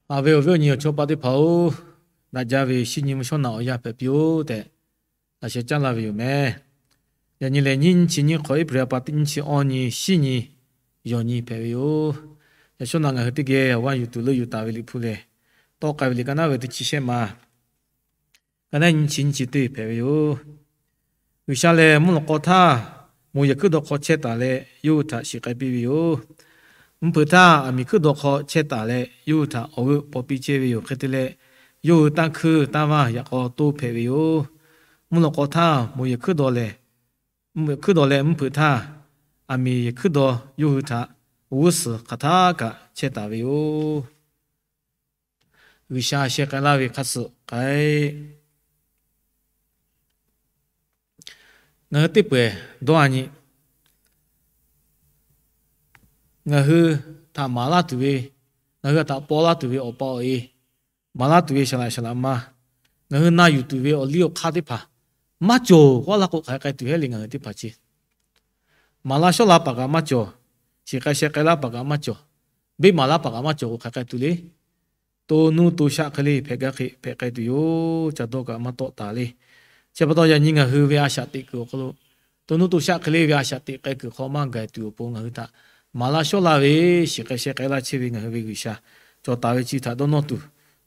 Haꞈ ve awˬ viˉ awˬ nyi awˬ chawˇ paˆ teˇ hpaˍ-oˬ, daꞈ jaˇ ve shinˉ nyi mvuhˇ shawˉ naꞈ awˬ yanˇ hpehꞈ piˇ-oˆ tehꞈ, laꞈ sheh caˉ laˇ ve yoˬ meh. Yaꞈ nyi lehˬ, nyiˇ nyiˇ chi nyiˇ hk'awꞈ, April ha pa teˇ nyiˇ chi awˇ nyi, shinˉ nyi, yawˬ nyi hpehꞈ ve yoˬ. Yaꞈ shawˉ naꞈ ngaˬ hui teˇ geh awˬ g'aˇ yuˬ tuˬ leuˆ yuˬ taˍ ve Liꞈ hpu lehˬ, Tawˆ k'ai ve liꞈ ka naˉ ve teˇ chi shehˆ ma, ka naˉ nyiˇ chi nyiˇ chi teˇ hpehꞈ ve yoˬ. G'uiˬsha lehˬ, mvuhˇ lawꞈ k'aw htaˇ moˍ yehˬ hkuiˉ daw hk'aw chehˇ taˍ leh, yawˇ hui htaꞈ shiˍ k'ai piˇ ve yoˬ. Mvuhˇ hpeuꞈ htaˇ aˬ miˍ hkuiˉ daw hk'aw chehˇ taˍ leh, yawˇ hui htaꞈ awˬ g'euˆ paw piˇ chehˇ ve yoˬ. Hk'e te leh, yawˇ hui tanˇ hkuinˇ tanˇ vanˇ yaꞈ k'aw toˇ hpehꞈ ve yoˬ. Mvuhˇ lawꞈ k'aw htaˇ moˍ yehˬ hkuiˉ daw leh, hkuiˉ daw leh mvuhˇ hpeuꞈ htaˇ aˬ miˍ yehˬ hkuiˉ daw yawˇ hui htaꞈ g'uˇ suhˍ hk'aˬ htaˇ kaꞈ chehˇ taˍ ve yoˬ. G'uiˬsha sheh k'ai laˇ ve hk'a suhˍ k'ai, ngaˬ hui teˇ pawehˬ dawˇ a nyi, ngaˬ hui htaꞈ maˍ laˇ tuˬ ve, ngaˬ hui htaꞈ paw laˇ tuˬ ve awˬ pa awˬ e, maˍ laˇ tuˬ ve saˍ laꞈ saˍ laꞈ ma, ngaˬ hui na yuˬ tuˬ ve awˬ liˇ awˬ hk'aˇ teˇ hpaˍ maˇ cawˬ k'oˆ laˇ k'o, hk'aˬ hk'e k'ai tuˬ heˆ le. Ngaˬ hui teˇ hpaˍ chi maˍ laˇ shawˉ laˇ paˍ kaꞈ maˇ cawˬ, shiˍ k'ai sheh k'ai laˇ paˍ kaꞈ maˇ cawˬ, beˆ maˍ laˇ paˍ kaꞈ maˇ cawˬ k'o, hk'aˬ hk'e k'ai tuˬ le. To nuˇ to shaˆ hk'e le hpehꞈ gaˇ hk'e hpehꞈ k'ai tuˬ yoˬ. Ca dawˇ kaꞈ maˇ tawˆ taˍ le. Chi pa taw, yaꞈ nyi ngaˬ hui ve a shaꞈ teꞈ kuiˬ awˬ hk'aw lo, to nuˇ to shaˆ hk'e le ve a shaꞈ teꞈ k'ai kuiˬ hk'aw maˇ gaˬ tuˬ awˬ pon, ngaˬ hui htaꞈ maˍ laˇ shawˉ laˇ ve, shiˍ k'ai sheh k'ai laˇ chehˇ ve ngaˬ hui ve G'uiˬsha, cawˬ taˍ ve chi htaꞈ dawˇ nawˇ tuˬ,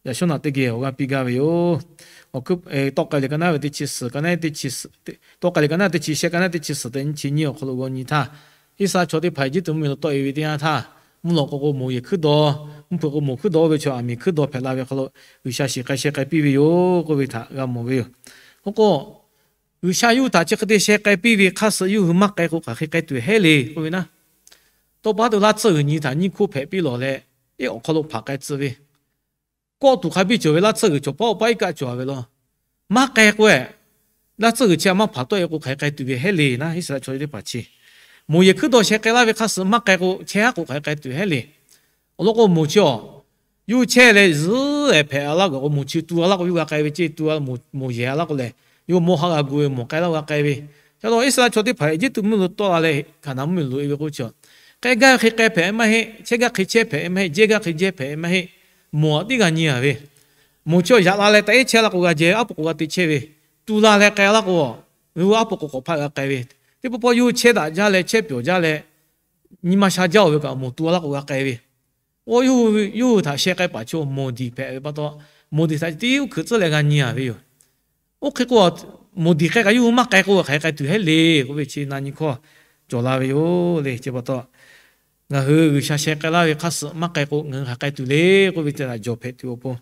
yaꞈ shawˉ naꞈ teˇ geh awˬ g'aˇ piˇ gaˇ ve yoˬ. Awˬ hkuiˉ, tawˆ k'ai liꞈ ka naˉ ve teˇ chi suhˍ, ka naˉ teˇ chi suhˍ, tawˆ k'ai liꞈ ka naˉ teˇ chi shehˆ, ka naˉ teˇ chi suhˍ tehꞈ nyiˇ chi nyiˇ awˬ hk'aw lo g'aw nyi htaˇ, Iˉsaˍreˍlaˆ chaw teˇ hpaˍ Eˇjiˇtuꞈ mvuhˇmiˬ lo tawˆ e ve teˇ yanˇ htaˇ, mvuhˇ lawꞈ k'aw k'o moˍ yehˬ hkuiˉ daw, mvuhˇ hpeuꞈ k'o moˍ hkuiˉ daw oˇ ve chaw aˬ miˍ hkuiˉ daw hpehꞈ la ve hk'aw lo, G'uiˬsha shiˍ k'ai sheh k'ai piˇ ve yoˬ k'oˆ ve htaꞈ g'a mawˬ ve yoˬ. Oˇ k'o, G'uiˬsha yawˇ hui htaꞈ chi hk'e te sheh k'ai piˇ ve hk'a suh yawˇ hui maˇ k'ai k'o, hk'aˬ hk'e k'ai tuˬ heˆ le k'oˆ ve naˉ, tawˇ pa tuˬ laˇ tsuhˇ g'uiˬ nyi htaꞈ nyiˇ hkoˇ hpehꞈ piˇ lawˬ leh, eˉ awˬ hk'aw lo hpanˍ k'ai tcuh ve, kawˆ tuˬ hk'a biˇ cawˬ ve laˇ tsuhˇ g'uiˬ cawˬ paˉ awˬ paˉ iˉ kaˆ cawˬ ve law. Maˇ k'ai k'o, laˇ tsuhˇ g'uiˬ chi a maˇ hpanˍ tawˆ e k'o, hk'aˬ hk'e k'ai tuˬ ve heˆ le naˉ, Iˉsaˍreˍlaˆ chaw teˇ hpaˍ chi moˍ yehˬ hkuiˉ daw sheh k'ai laˇ ve hk'a suh maˇ k'ai k'o, chehˇ haˉ k'o, hk'aˬ hk'e k'ai tuˬ heˆ le. Awˬ lawn k'o, moˍ chi awˬ, yawˇ hui chehˇ leh zuhˉ ehˍ hpehꞈ a laˇ k'o, moˍ chi tu a laˇ k'o, yawˇ g'a k'ai ve ceˇ, tu a, moˍ yehˬ a laˇ k'o lehˬ, yawˇ hui mawˇ haˉ g'a gu ve, mawˬ k'ai laˇ g'a k'ai ve. Ca taw Iˉsaˍreˍlaˆ chaw teˇ hpaˍ Eˇjiˇtuꞈ mvuhˇmiˬ lo tawˆ la leh, Hkaˍnanˍ mvuhˇmiˬ lo loꞈ e ve k'oˆ chi, k'ai gaˇ ve hk'e k'ai hpehꞈ maˇ heˆ, chehˇ gaˇ hk'e chehˇ hpehꞈ maˇ heˆ, jehˇ gaˇ hk'e jehˇ hpehꞈ maˇ heˆ, moˍ a tiˉ g'a nyi a ve. Moˍ chi awˬ yaꞈ la leh taꞈ eˉ chehˇ laˇ k'o g'a jehˇ, aˉ po k'o g'a te chehˇ ve, tu la leh k'ai laˇ k'o, yawˇ hui aˉ po k'o k'awꞈ hpaˆ g'a k'ai ve. Teˇ pawˆ pawˆ yawˇ hui chehˇ daꞈ jaˇ leh chehˇ pyawˬ jaˇ leh, nyi ma sha jaˇ oˬ ve kaꞈ moˍ tu a laˇ k'o g'a k'ai ve. Oˇ, yawˇ hui htaꞈ sheh k'ai paˍ chi moˍ diˬ hpehꞈ ve pa taw, moˍ diˬ htaꞈ tiˉ uˉ hkuiꞈ tcuhˉ leh g'a nyi a ve yoˬ. Oˇ hk'e k'o, moˍ diˬ k'ai kaꞈ yawˇ hui maˇ k'ai k'o, hk'aˬ hk'e k'ai tuˬ heˆ le k'oˆ ve chi na nyi hkawˇ cawˬ la ve yoˬ le. Chi pa taw, ngaˬ hui G'uiˬsha sheh k'ai laˇ ve hk'a suh maˇ k'ai k'o, ngaˬ hui hk'aˬ k'ai tuˬ le k'oˆ ve teˇ htaꞈ jawˬ hpehꞈ tuˬ awˬ pon,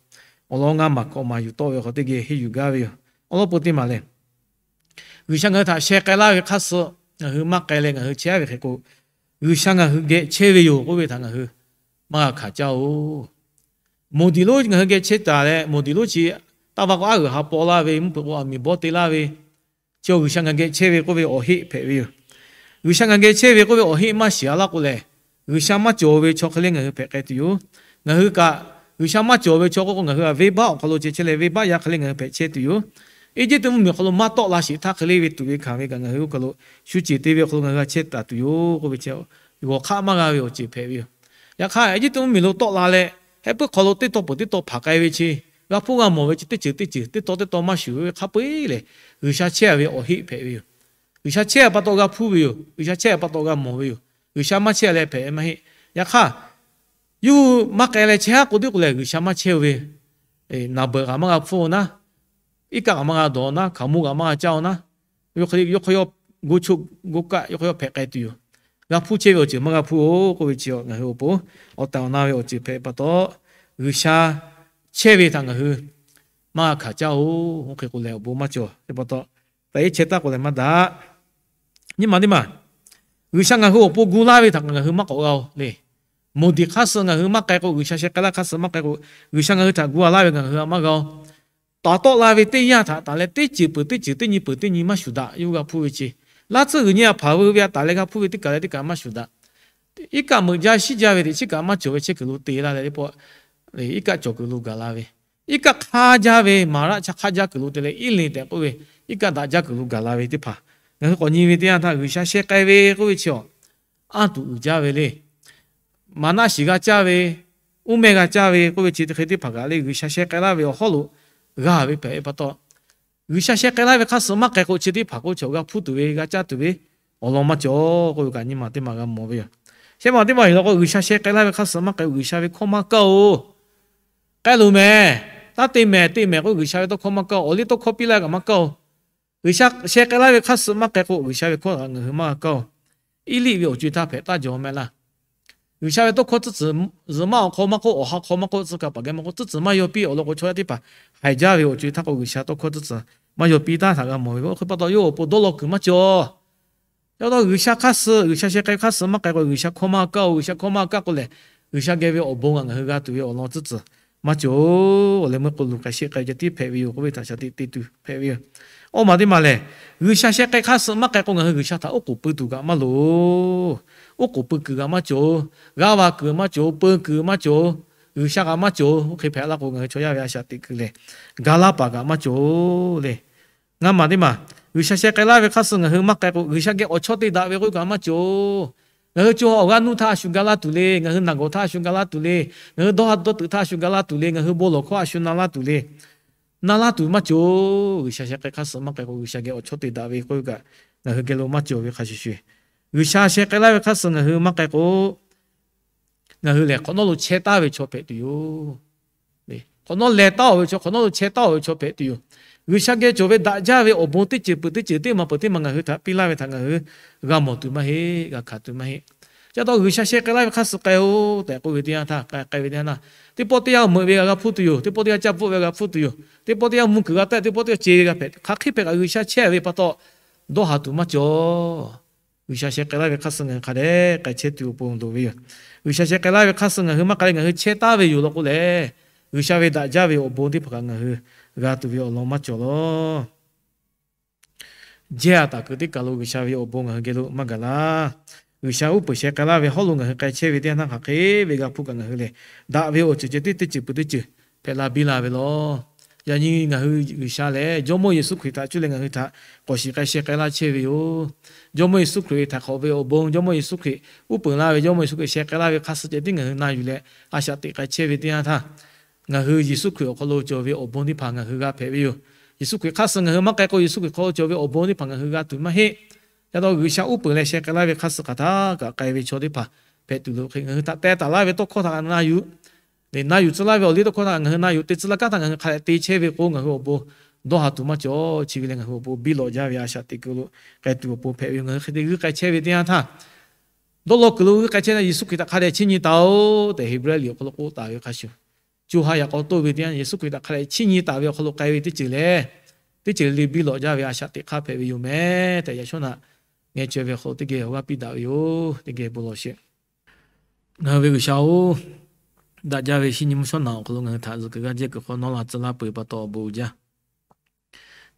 awˬ lawn ngaˇ maˬ hkawꞈ maˬ yuˬ tawˆ ve hk'aw teˇ geh henˇ yuˬ gaˇ ve yoˬ. Awˬ lawn pon teˇ maˬ lehˬ, G'uiˬsha ngaˬ hui htaꞈ sheh k'ai laˇ ve hk'a suh ngaˬ hui maˇ k'ai leh ngaˬ hui chehˇ a ve hk'e k'o, G'uiˬsha ngaˬ hui geh chehˇ ve yoˬ k'oˆ ve htaꞈ ngaˬ hui maˇ g'a hkanˍ caˇ oˬ. Moˍ diˬ lonˉ ngaˬ hui geh chehˇ taˍ leh, moˍ diˬ lonˉ chi taˇ va k'o aˉ g'uiˬ ha paw laˇ ve, mvuhˇ hpeuꞈ k'o aˬ miˍ bawˇ te laˇ ve, chi awˬ G'uiˬsha ngaˬ geh chehˇ ve k'oˆ ve awˬ heˆ hpehꞈ ve yoˬ. G'uiˬsha ngaˬ geh chehˇ ve k'oˆ ve awˬ heˆ maˇ shiˍ a laˇ k'o lehˬ, G'uiˬsha maˇ cawˬ ve chaw hk'e le ngaˬ hui hpehꞈ k'ai tuˬ yoˬ. Ngaˬ hui kaꞈ G'uiˬsha maˇ cawˬ ve chaw k'oˆ k'o, ngaˬ hui a venˇbaˆ awˬ hk'aw lo ceh chehˇ leh venˇbaˆ yaˇ hk'e le ngaˬ hui hpehꞈ chehˇ tuˬ yoˬ. Eˇjiˇtuꞈ mvuhˇmiˬ awˬ hk'aw lo maˇ tawˆ la sheˍ htaˇ hk'e le ve tuꞈ ve hkanˍ ve kaꞈ ngaˬ hui oˇ kaˬ lo shu ceˬ te ve awˬ hk'aw lo ngaˬ hui a chehˇ taˍ tuˬ yoˬ k'oˆ ve chi, g'awˬ hk'aˆ maˇ g'a ve awˬ ceuˬ hpehꞈ ve yoˬ. Yaꞈ hk'aˇ, Eˇjiˇtuꞈ mvuhˇmiˬ lo tawˆ la leh, heh puiˉ hk'aw lo teˇ taw peuˬ teˇ taw hpanˍ k'ai ve chi, g'a hpuˇ g'a mawˬ ve chi teˇ ceuˬ teˇ ceuˬ teˇ taw teˇ taw maˇ shuˍ ve hk'a peu-eˬ lehˬ, G'uiˬsha chehˇ a ve awˬ heˆ hpehꞈ ve yoˬ. G'uiˬsha chehˇ a pa taw g'a hpuˇ ve yoˬ. G'uiˬsha chehˇ a pa taw g'a mawˬ ve yoˬ. G'uiˬsha maˇ chehˇ leh hpehꞈ maˇ heˆ. Yaꞈ hk'aˇ, yawˇ hui maˇ k'ai leh chehˇ haˉ k'o teˇ k'o lehˬ, G'uiˬsha maˇ chehˇ ve, naˍ beuˬ kaꞈ maˇ g'a hpuˇ naˉ, iˉ kaˆ kaꞈ maˇ g'a dawˬ naˉ, hkaoˍmonˇ kaꞈ maˇ g'a caˇ naˉ, yawˇ hk'aw yawˇ hk'aw yawˇ go choˆ go kaˆ yawˇ hk'aw yawˇ hpehꞈ k'ai tuˬ yoˬ. G'a hpuˇ chehˇ ve awˬ ceuˬ maˇ g'a hpuˇ oˬ k'oˆ ve chi ngaˬ hui awˬ pon awˬ tehˬ awˬ na ve awˬ ceuˬ hpehꞈ pa taw, G'uiˬsha chehˇ ve htaꞈ ngaˬ hui maˇ g'a hkanˍ caˇ oˬ. Oˇ hk'e k'o lehˬ, awˬ bon maˇ cawˬ ve pa taw, taꞈ eˉ chehˇ taˉ k'o lehˬ maˇ daꞈ. Nyi ma teˇ maˬ, G'uiˬsha ngaˬ hui awˬ pon gu laˇ ve htaꞈ kaꞈ ngaˬ hui maˇ k'awꞈ g'a oˬ le. Moˍ diˬ hk'aˇ suh ngaˬ hui maˇ k'ai k'o, G'uiˬsha sheh k'ai laˇ hk'aˇ suh maˇ k'ai k'o, G'uiˬsha ngaˬ hui htaꞈ gu a laˇ ve ngaˬ hui a maˇ g'a oˬ. Taˍ tawˆ la ve teˇ yanˇ htaꞈ taˍ leh teˇ ceuˬ peuˬ teˇ ceuˬ teˇ nyi peuˬ teˇ nyi maˇ shuˍ daꞈ. Yawˇ hui g'a hpuˇ ve chi, laˇ tsuhˇ g'uiˬ nyi a hpaˍ veu ve a taˍ leh g'a hpuˇ ve teˇ kaˬ leh teˇ kaˬ maˇ shuˍ daꞈ. Iˉ kaˆ meuꞈ jaˇ shiˉ jaˇ ve teꞈ chiˉ kaꞈ maˇ cawˬ ve chehˇ kuiˬ lo te laˇ leh teˇ pawˆ, iˉ kaˆ cawˬ kuiˬ lo gaˬ la ve, iˉ kaˆ hk'aˇ jaˇ ve maˍ raˆ cha hk'aˇ jaˇ kuiˬ lo te leh iˉ lenˍ tehꞈ k'oˆ ve, iˉ kaˆ daꞈ jaˇ kuiˬ lo gaˬ la ve teˇ hpaˍ, ngaˬ hui k'awꞈ nyi ve teˇ yanˇ htaˇ G'uiˬsha sheh k'ai ve k'oˆ ve chi awˬ, anˇ tuˬ uiˍ jaˇ ve le. Maˍ naˆ shiˍ g'a caˇ ve, uˉ meh g'a caˇ ve k'oˆ ve chi hk'e teˇ hpaˍ kaꞈ le, G'uiˬsha sheh k'ai laˇ ve awˬ hawˉ lo g'a ve hpehꞈ ve pa taw, G'uiˬsha sheh k'ai laˇ ve hk'aˇ suh maˇ k'ai k'o, chi teˇ hpaˍ k'o chaw g'a hpuˇ tuˬ ve, g'a caˇ tuˬ ve awˬ lawn maˇ cawˬ k'oˆ ve kaꞈ nyi ma teˇ maˬ g'a mawˬ ve yoˬ. Shehˆ maˬ teˇ maˬ yoˬ law k'o, G'uiˬsha sheh k'ai laˇ ve hk'aˇ suh maˇ k'ai k'o, G'uiˬsha ve hkawˇ maˇ kaˇ-oˬ. K'ai loˬ mehˍ, taˇ te mehˍ, te mehˍ k'o G'uiˬsha ve tawˇ hkawˇ maˇ kaˇ-oˬ. Awˬ liˇ tawˇ hkawˇ piˇ laˇ kaꞈ maˇ kaˇ-oˬ. G'uiˬsha sheh k'ai laˇ ve hk'aˇ suh maˇ k'ai k'o, G'uiˬsha ve hkawˇ htaꞈ ngaˬ hui maˇ g'a kaˇ-oˬ. Iˉliˆ ve awˬ co-e htaˇ hpehꞈ taˇ jaw mehˍ laˇ. G'uiˬsha ve tawˇ hkawˇ tcuhˉ tcuhˍ zuhˬ maˇ awˬ hk'aw maˇ k'oˆ, awˬ ha hk'aw maˇ k'oˆ, tcuh kaˍ paˍ geh maˇ k'oˆ, tcuhˉ tcuhˍ maˇ yaw piˇ awˬ lawn k'o, chaw yaˇ teˇ hpaˍ haiˬ jaˇ ve awˬ co-e htaˇ k'o, G'uiˬsha tawˇ hkawˇ tcuhˉ tcuhˍ maˇ yaw piˇ taˉ htaꞈ g'a mawˬ ve. Oˇ hk'e pa taw, yawˇ awˬ pon dawˇ law kuiˬ maˇ cawˬ. Yaꞈ taw G'uiˬsha hk'aˇ suh, G'uiˬsha sheh k'ai hk'aˇ suh maˇ k'ai k'o, G'uiˬsha hkawˇ maˇ kaˇ-oˬ. G'uiˬsha hkawˇ maˇ kaˇ k'o lehˬ, G'uiˬsha geh ve awˬ bon ngaˬ hui g'a tuˬ ve awˬ lawn tcuhˉ tcuhˍ maˇ cawˬ. Awˬ leh meuˇ k'o luˬ k'ai sheˆ k'ai ceh tiˉ hpehꞈ ve yoˬ k'oˆ ve htaꞈ shaˍ tiꞈ te tuˬ hpehꞈ ve yoˬ. Awˇ maˬ teˇ maˬ lehˬ, G'uiˬsha sheh k'ai hk'aˇ suh maˇ k'ai k'o, ngaˬ hui G'uiˬsha htaꞈ oˉ k'oˍ pui tuˬ kaꞈ maˇ loˍ. Oˉ k'oˍ pui kuiˬ kaꞈ maˇ cawˬ. G'aˇ va kuiˬ maˇ cawˬ, peu kuiˬ maˇ cawˬ. G'uiˬsha kaꞈ maˇ cawˬ. Oˇ hk'e hpehꞈ laˇ k'o, ngaˬ hui chaw yaˇ ve a shaꞈ teꞈ kuiˬ lehˬ, ga laˇ paˍ kaꞈ maˇ cawˬ le. Ngaˇ maˬ teˇ maˬ, G'uiˬsha sheh k'ai laˇ ve hk'aˇ suh ngaˬ hui maˇ k'ai k'o, G'uiˬsha geh awˬ chawˇ te daꞈ ve k'oˆ kaꞈ maˇ cawˬ. Ngaˬ hui co ha awˬ g'aˇ nuˇ htaˇ a shu ga laˇ tuˬ le. Ngaˬ hui naˬ gawˬ htaˇ a shu ga laˇ tuˬ le. Ngaˬ hui dawˇ ha dawˇ teuꞈ htaˇ a shu ga laˇ tuˬ le. Ngaˬ hui bon lawˬ hkawˇ a shu na laˇ tuˬ le. Na laˇ tuˬ maˇ cawˬ. G'uiˬsha sheh k'ai hk'aˇ suh maˇ k'ai k'o, G'uiˬsha geh awˬ chawˇ te daꞈ ve k'oˆ ve kaꞈ ngaˬ hui geh lo maˇ cawˬ ve hk'a shuˍ shuˍ, G'uiˬsha sheh k'ai laˇ ve hk'aˇ suh ngaˬ hui maˇ k'ai k'o, ngaˬ hui lehˬ hk'awꞈ nawˉ lo chehˇ taˍ ve chaw hpehꞈ tuˬ yoˬ. Hk'awꞈ nawˉ leh taˉ-oˬ ve chaw, hk'awꞈ nawˉ lo chehˇ taˍ-oˬ ve chaw hpehꞈ tuˬ yoˬ. G'uiˬsha geh cawˬ ve daꞈ jaˇ ve awˬ bon teˇ ceuˬ peuˬ teˇ ceuˬ teˇ maˬ peuˬ teˇ maˬ ngaˬ hui htaꞈ piˇ laˇ ve htaꞈ ngaˬ hui g'a mawˬ tuˬ maˇ heˆ, g'a hkanˍ tuˬ maˇ heˆ. Chi pa taw G'uiˬsha sheh k'ai laˇ ve hk'aˇ suh k'ai-oˬ tehꞈ k'oˆ ve teˇ yanˇ htaˇ, k'ai k'ai ve teˇ yanˇ htaˇ, teˇ pawˆ teˇ yanˇ meuꞈ ve g'a hpuˇ tuˬ yoˬ. Teˇ pawˆ teˇ yanˇ caˇ bvuhˆ ve g'a hpuˇ tuˬ yoˬ. Teˇ pawˆ teˇ yanˇ mvuhˇ kuiˬ g'a taˆ, teˇ pawˆ teˇ yanˇ ce ve g'a hpehꞈ. Hk'aˬ hk'e hpehꞈ kaꞈ G'uiˬsha chehˇ ve pa taw, dawˇ ha tuˬ maˇ cawˬ. G'uiˬsha sheh k'ai laˇ ve hk'aˇ suh ngaˬ hui hk'a dehꞈ k'ai chehˇ tuˬ awˬ pon loˍ ve yoˬ. G'uiˬsha sheh k'ai laˇ ve hk'aˇ suh ngaˬ hui maˇ k'ai leh ngaˬ hui chehˇ taˍ ve yoˬ law k'o lehˬ, G'uiˬsha ve daꞈ jaˇ ve awˬ bon teˇ hpaˍ kaꞈ ngaˬ hui g'a tuˬ ve awˬ lawn maˇ cawˬ lawˬ. Jehˇ a taˍ kuiˬ teˇ kaˬ lo G'uiˬsha ve awˬ bon ngaˬ hui geh lo maˇ gaˬ laˇ. G'uiˬsha uˉ peunˍ sheh k'ai laˇ ve hawˉ lo ngaˬ hui k'ai chehˇ ve teˇ yanˇ htaˇ hk'aˬ hk'e ve g'a hpuˇ kaꞈ ngaˬ hui lehˬ, daꞈ ve awˬ ceuˬ ceh tiˉ teˇ ceuˬ peuˬ teˇ ceuˬ hpehꞈ la biˇ la ve lawˬ. Yaꞈ nyi ngaˬ hui G'uiˬsha lehˬ, Jawˇmawˇ Yeˍsuˆ Hkriꞈ htaꞈ cuˇ leh ngaˬ hui htaꞈ k'awꞈ shiˍ k'ai sheh k'ai laˇ chehˇ ve yoˬ. Jawˇmawˇ Yeˍsuˆ Hkriꞈ ve htaꞈ hk'awꞈ ve awˬ bon, Jawˇmawˇ Yeˍsuˆ Hkriꞈ uˉ peunˍ laˇ ve, Jawˇmawˇ Yeˍsuˆ Hkriꞈ sheh k'ai laˇ ve hk'aˇ suh ceh tiˉ ngaˬ hui na yuˬ leh, a shaꞈ teꞈ k'ai chehˇ ve teˇ yanˇ htaˇ, ngaˬ hui Yeˍsuˆ Hkriꞈ awˬ hk'aw lo cawˬ ve awˬ bon teˇ hpaˍ ngaˬ hui g'a hpehꞈ ve yoˬ. Yeˍsuˆ Hkriꞈ hk'aˇ suh ngaˬ hui maˇ k'ai k'o, Yeˍsuˆ Hkriꞈ hk'aw lo cawˬ ve awˬ bon teˇ hpaˍ ngaˬ hui g'a tuˬ maˇ heˆ. Yaꞈ taw G'uiˬsha uˉ peunˍ leh sheh k'ai laˇ ve hk'aˇ suh hk'aˬ htaˇ kaꞈ k'ai ve chaw teˇ hpaˍ hpehꞈ tuˬ lo hk'e, ngaˬ hui htaꞈ teh taˍ laˇ ve tawˇ hkawˇ htaꞈ na yuˬ, na yuˬ tcuh laˇ ve awˬ liˇ tawˇ hkawˇ htaꞈ ngaˬ hui na yuˬ te tcuh laˇ kaˉ htaꞈ ngaˬ hui hk'a dehꞈ te chehˇ ve k'o, ngaˬ hui awˬ bon dawˇ ha tuˬ maˇ cawˬ. Chi ve lehˬ ngaˬ hui awˬ bon biˇ lawꞈ jaˇ ve a shaꞈ teꞈ kuiˬ lo k'ai tuˬ awˬ pon hpehꞈ ve yoˬ. Ngaˬ hui hk'e te g'uiˇ k'ai chehˇ ve teˇ yanˇ htaˇ, dawˇ law kuiˬ lo g'uiˇ k'ai chehˇ na Yeˍsuˆ Hkriꞈ htaꞈ hk'a dehꞈ chiˇ nyi taˍ-oˬ tehꞈ Heˍbrehˇ liꞈ awˬ hk'aw lo k'oˆ taˍ ve hk'a shuˍ, co ha yaꞈ k'aw toˆ ve teˇ yanˇ Yeˍsuˆ Hkriꞈ htaꞈ hk'a dehꞈ chiˇ nyi taˍ ve awˬ hk'aw lo k'ai ve teˇ ceuˬ lehˬ, teˇ ceuˬ le biˇ lawꞈ jaˇ ve a shaꞈ teꞈ hk'aˇ hpehꞈ ve yoˬ mehˍ tehꞈ yaꞈ shawˉ naꞈ ngeh chaweh ve awˬ hk'aw lo teˇ geh awˬ g'aˇ piˇ daꞈ ve yoˬ. Teˇ geh bon lawˬ sheˍ. Ngaˬ hui ve G'uiˬsha-oˬ, daꞈ jaˇ ve shinˉ nyi mvuhˇ shawˉ naꞈ awˬ hk'aw lo ngaˬ hui htaꞈ zuhꞈ kuiˬ g'aˇ jehˇ kuiˬ hk'aw nawˉ la tcuh laˇ peuˬ pa taw awˬ bon uiˍ jaˇ.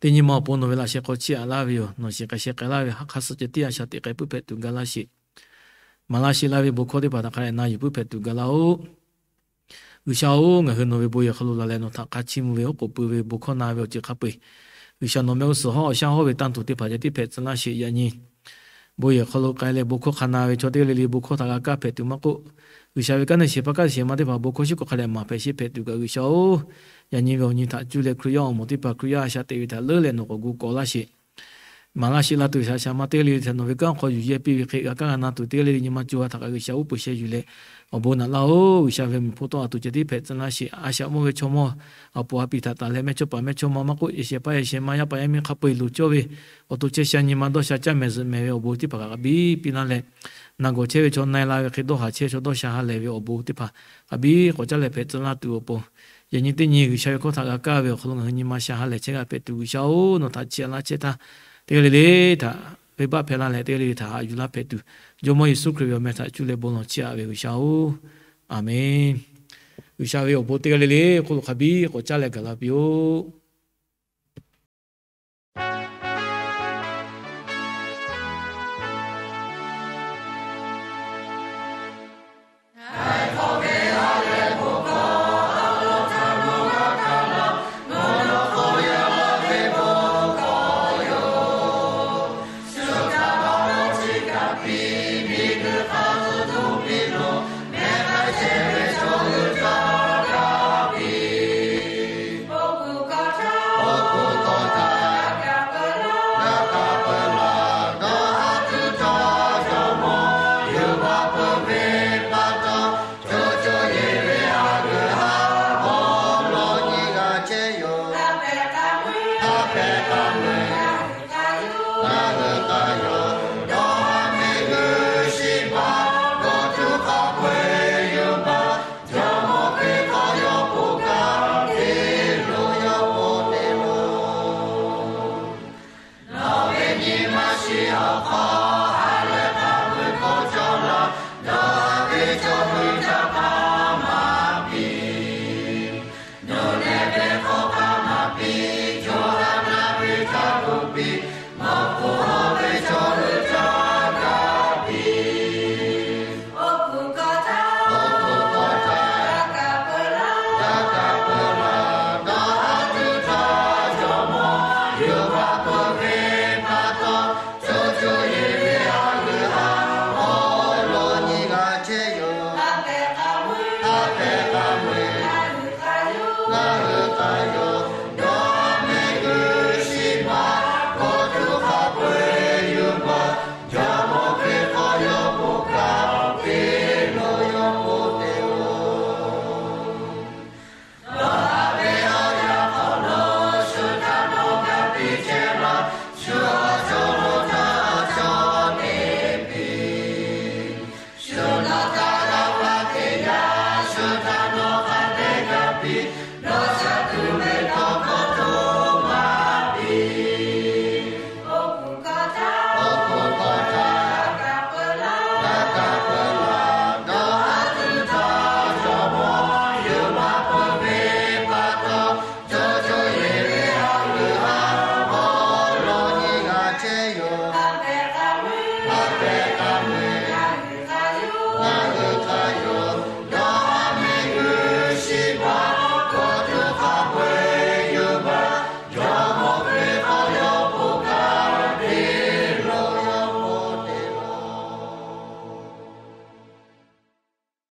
Teˇ nyi ma awˬ pon nawˬ ve laꞈ sheh hk'aw chiˇ aꞈ laˇ ve yoˬ. Nawˬ shiˍ k'ai sheh k'ai laˇ ve hk'aˇ suh ceh tiˉ a shaꞈ teꞈ k'ai puiˉ hpehꞈ tuˬ ga laˇ sheˍ. Maˍ laˇ sheˍ laˇ ve bon hkawˇ teˇ hpaˍ htaꞈ hk'a dehꞈ na yuˬ puiˉ hpehꞈ tuˬ ga laˇ-oˆ. G'uiˬsha-oˬ, ngaˬ hui nawˬ ve bon yehˬ hk'aw lo laˬ leh nawˬ htaꞈ hk'a chiˇ mvuh ve oˉ k'oˍ pui ve bon hkawˇ na ve awˬ ceuˬ hk'a peu-eˬ, G'uiˬsha nawˬ mehˆ g'uˇ suhˍ hawˉ awˬ shaˉ hawˉ ve tanˇ tuˬ teˇ hpaˍ ceh tiˉ hpehꞈ tcuh laˇ sheˍ. Yaꞈ nyi bon yehˬ hk'aw lo k'ai leh bon hkawˇ hk'a na ve chaw teˇ g'aˇ le le bon hkawˇ htaꞈ g'a kaˇ hpehꞈ tuˬ maˇ k'oˆ, G'uiˬsha ve kanˉ neˇ shehˍ hpaˇ kanˉ shehˍ ma teˇ hpaˍ bon hkawˇ shiˉ k'awꞈ hk'a dehꞈ maˍ hpehꞈ sheˍ hpehꞈ tuˬ kaꞈ G'uiˬsha-oˬ, yaꞈ nyi ve awˬ nyi htaꞈ cuˇ leh Hkriꞈ yaˇ awˬ moˍ teˇ hpaˍ Hkriꞈ yaˇ a shaꞈ teꞈ ve htaꞈ leuˉ leh nawˬ k'awꞈ gu kawꞈ laˇ sheˍ. Maˍ laˇ sheˍ laˇ tuˬ shaˍ shaˍ ma teˇ g'aˇ le le htaꞈ nawˬ ve kanˉ hk'aw yuˬ yehˇ piˇ ve hk'e g'a kaˇ g'a na tuˬ teˇ g'aˇ le le nyi ma co ha htaꞈ kaꞈ G'uiˬsha uˉ peunˍ sheh yuˬ leh awˬ bon naꞈ laˇ-oˬ. G'uiˬsha ve awˬ meꞈ hpu tawˆ a tuˬ ceh tiˉ hpehꞈ tcuh laˇ sheˍ. A shaꞈ mawˇ ve chaw mawˇ awˬ puˍ a piˍ htaꞈ taˍ leh mehˇchawˇpaˍ mehˇchawˇma maˇ k'oˆ, yehˬ shehˍ hpaˇ yehˬ shehˍ ma, yaˇ paˍ yaˇ miˇ hk'a peu-eˬ loˍ cawˇ ve awˬ to chehˇ sha nyi ma dawˇ sha caˇ mehˍ zuhꞈ mehˍ ve awˬ bon teˇ hpaˍ kaꞈ hk'a biˇ piˇ laˇ leh, naˬ gawˬ chehˇ ve chaw na-e la ve hk'e dawˇ haˍ chehˇ chaw dawˇ sha ha lehˬ ve awˬ bon teˇ hpaˍ hk'a biˇ k'awꞈ caˉ leh hpehꞈ tcuh laˇ tuˬ awˬ pon, yaꞈ nyi teˇ nyi G'uiˬsha ve hkawˇ htaꞈ g'a kaˇ ve awˬ hk'aw lo ngaˬ hui nyi ma sha ha lehˬ chehˇ g'a hpehꞈ tuˬ G'uiˬsha-oˬ, nawˬ htaꞈ chiˇ aꞈ laˇ chehˇ htaˇ, teˇ g'aˇ le le htaꞈ venˇbaˆ hpehˇ laˇ leh teˇ g'aˇ le le htaꞈ haꞈ yuˬ laˇ hpehꞈ tuˬ, Jawˇmawˇ Yeˍsuˆ Hkriꞈ ve awˬ meh htaꞈ cuˇ leh bon lawˬ chiˇ aꞈ ve G'uiˬsha-oˬ, Aˍmenˍ. G'uiˬsha ve awˬ bon teˇ g'aˇ le le hk'oˆ lo hk'a biˇ k'awꞈ caˉ leh gaˬ la piˇ-oˆ.